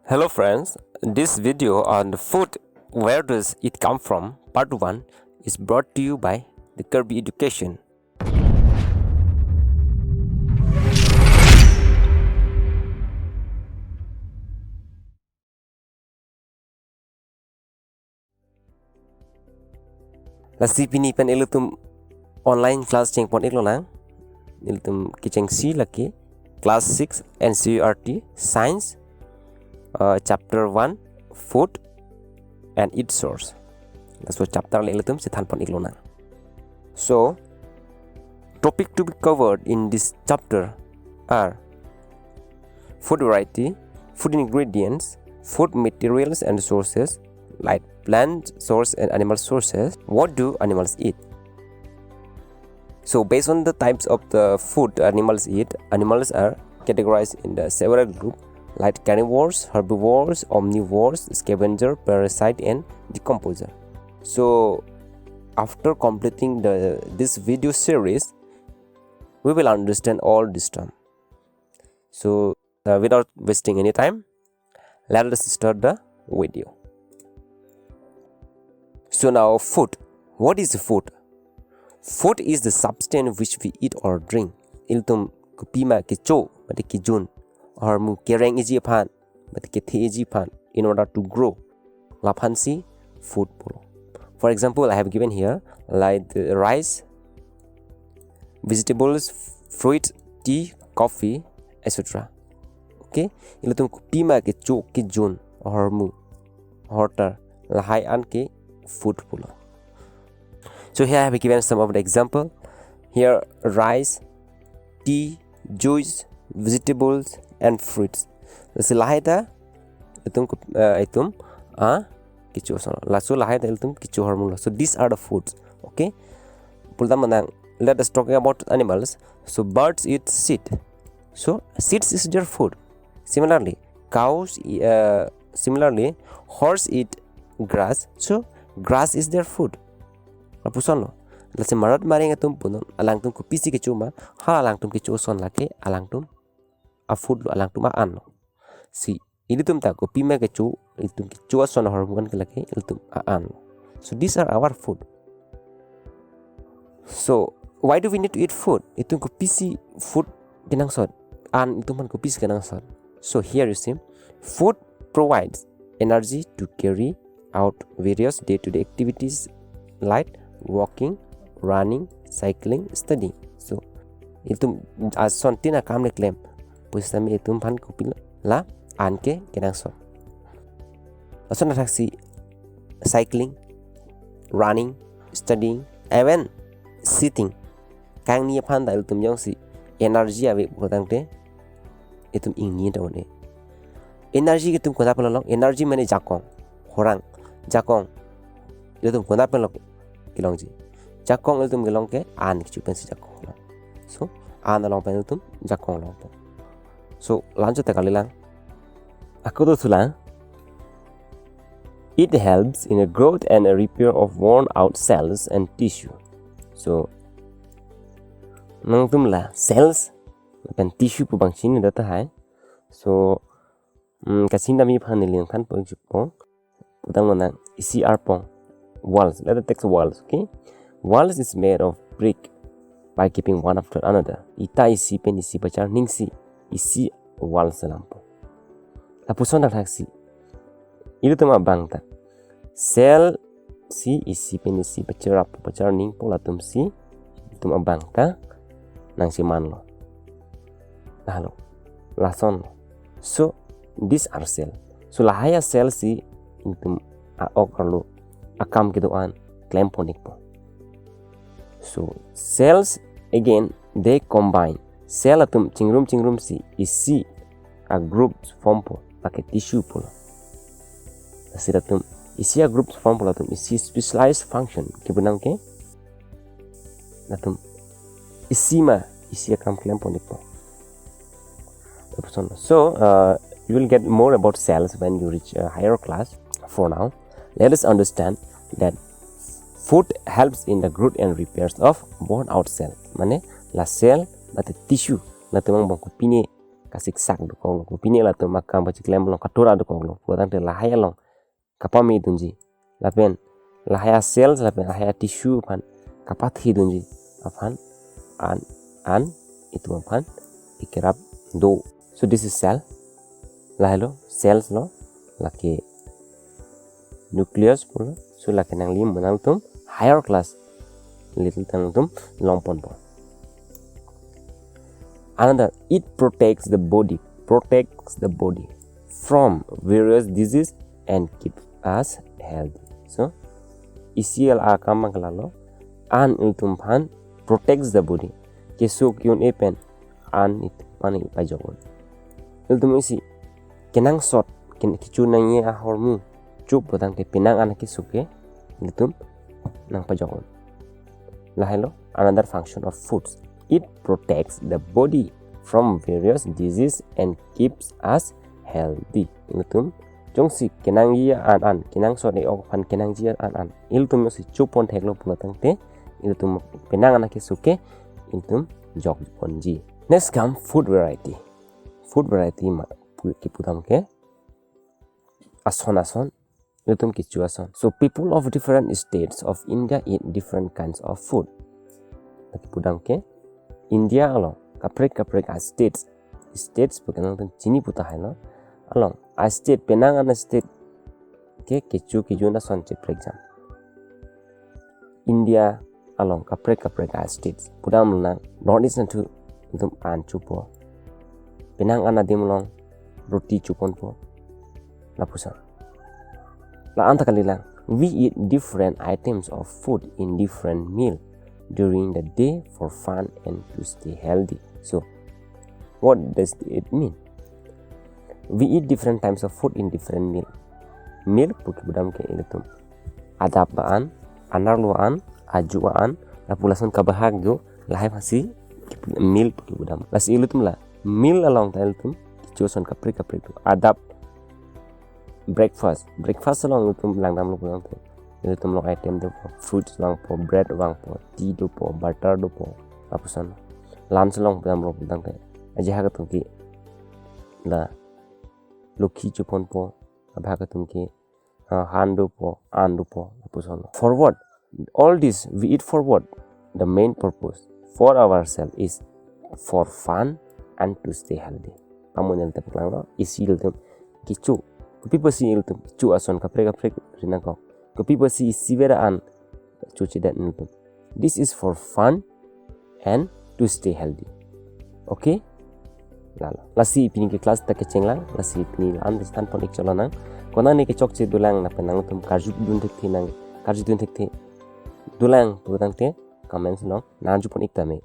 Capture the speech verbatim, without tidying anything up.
Hello friends, this video on the food, where does it come from, part one, is brought to you by the Karbi Education. Lasi pini pen ilitum online class chengpon-ik lonang. Ilitum kechengsi lake class six N C E R T Science, uh, chapter one, food and its source. Laso chapter le ilitum chethanpon-ik lonang. So, topic to be covered in this chapter are food variety, food ingredients, food materials and sources, like plant source and animal sources. What do animals eat? So based on the types of the food animals eat, animals are categorized in the several group like carnivores, herbivores, omnivores, scavenger, parasite and decomposer. So after completing the this video series, we will understand all this term. So uh, without wasting any time, let us start the video. So now, food. What is food? Food is the substance which we eat or drink. Ilitum kopima kecho, mate kejun, ahormu kereng-iji aphan, mate kethe-iji aphan, in order to grow. Laphansi food pulo. For example, I have given here like the rice, vegetables, fruit, tea, coffee, et cetera. Okay, ilitum kopima kecho kejun, ahormu, ahortar, lahai an ke food pulo. So here I have given some of the example. Here rice, tea, juice, vegetables and fruits. Lasi lahai ta itum kop-, uh, itum a kecho ason. Laso lahai ta ilitum kecho ahormu lo. So these are the foods. Okay. Pulta manang, let us talking about animals. So birds eat seed. So seeds is their food. Similarly, cows, e- uh, similarly, horse eat grass. So grass is their food. Lapuson lo. Lasi marat mareng atum punon, alangtum kopisi kecho ma, ha alangtum kecho ason lake, alangtum a food lo, alangtum a-an lo. Si ilitum ta kopima kecho, ilitum kecho ason ahormu an ke lake ilitum a-an. So these are our food. So why do we need to eat food? Itum kopisi food kenangsot? An itum aphan kopisi kenangsot? So here you see, food provides energy to carry out various day-to-day activities like walking, running, cycling, studying. So itum asontin akam le klem pusitame itum aphan kopilo, la an ke kenangsot. Lason athaksi cycling, running, studying, even sitting. Kangni aphan ta ilitum jongsi energy ave pulotangte itum ingni ta un-e. Energy ke itum konat pen lolong? Energy mane jakong, horang, jakong. Ilitum konat pen lo kelongji? Jakong ilitum kelong ke an kecho pensi jakong long. So an along pen ilitum jakong longpo. So la-anchot ta kalilang. Ako dothulang. It helps in the growth and repair of worn out cells and tissue. So nangtum la cells pen tissue pu bang chini det tahai. So mm, kachini tame aphan neli nangthanpon-ikpo. Putang lonang, isi arpong. Walls. Let us take walls, okay? Walls is made of brick by keeping one after another. Ita isi pen isi pachar ningsi isi walls lampo. Lapuson thakthaksi ilitum abang ta cell si isi pen isi pachar ap pachar ningpo, latumsi ilitum abang ta nangchemanlo. Lahelo, lasonlo. So these are cell. So lahai a-cell si ilitum a-ok arlo akam kedo-an klempon-ikpo. So cells again, they combine. Cell atum chingrum chingrumsi isi a-group formpo, lake tissue pulo. Lasi latum isi a-group formpo, latum isi specialized function kepu nang ke latum isi ma isi akam klempon-ikpo. So uh, you will get more about cells when you reach a higher class. For now, let us understand that food helps in the growth and repairs of worn out cell. Mane la cell mate tissue latum angbong kopine kasiksak dokoklo. Kopine latum akam pachiklem along katura dokoklo. Pulotangte lahai along kapame dunji. Lapen lahai a-cells lapen lahai a-tissue aphan kapathe dunji aphan an, an itum aphan ikerap do. So this is cell. Lahai lo, cells lo, lake nucleus pulo. So lake nangli mo nangtum higher class little tangtum longponpo. Another, it protects the body, protects the body from various disease and keep us healthy. So isi akam abang ke lalo, an ilitum aphan protects the body. Keso ke-un-e pen an itum aphan ipajok-un. Ilitum isi kenangsot, ken-, kecho nangji ahormu choplo tangte penang an keso ke ilitum nangpajok-un. Lahai lo another function of foods. It protects the body from various disease and keeps us healthy. Ilitum jongsi kenangji an an, kenangsot e-ok aphan kenangji an an, ilitum jongsi chopon theklo pulotangte ilitum penang an keso ke ilitum jokponji. Next come food variety. Food variety ma pu-, kipudam ke ason ason ilitum kecho ason. So people of different states of India eat different kinds of food. Kipudam ke India along kaprek kaprek a-states, states pu ke nangtum chini pu tahai lo, along a-state, penang an a-state ke kecho kejun ason cheprekjam. India along kaprek kaprek a-states pudam nang, North East nangthu itum an chopo. Penang an adim along roti choponpo. Lapuson. La-an ta kalilang. We eat different items of food in different meal during the day for fun and to stay healthy. So what does it mean? We eat different types of food in different meal. Meal pu kipudam ke ilitum adap ba-an, anerlo an, ajo an, lapu lason kabahak do, lahai aphansi meal pu kipudam. Lasi ilitum la meal along ta ilitum kecho ason kaprek kaprek do. Adap breakfast. Breakfast along ilitum langdamlo pulotangte ilitum long item dopo, fruits vangpo, bread vangpo, tea dopo, butter dopo. Lapuson lunch along pudamlo pulotangte ajahak atum ke la lokhi choponpo, abahak atum ke, ah, han dopo, an dopo, lapuson. For what? All this we eat for what? The main purpose for ourselves is for fun and to stay healthy. Pamunel tepuk langlo, isi ilitum kecho. Kopi pusi ilitum kecho ason kaprek kaprek ri nangkok. Kopi pusi isi vera an chochedet ilitum. This is for fun and to stay healthy. Okay? Lalo. Lasi pini ke class ta kechenglang, lasi pini la understand pon ik cholonang. Konat ne kechokche dolang lapen nangtum karjudun thekthe nang, karjudun thekthe dolang pulotangte comments along nangju pon ik tame.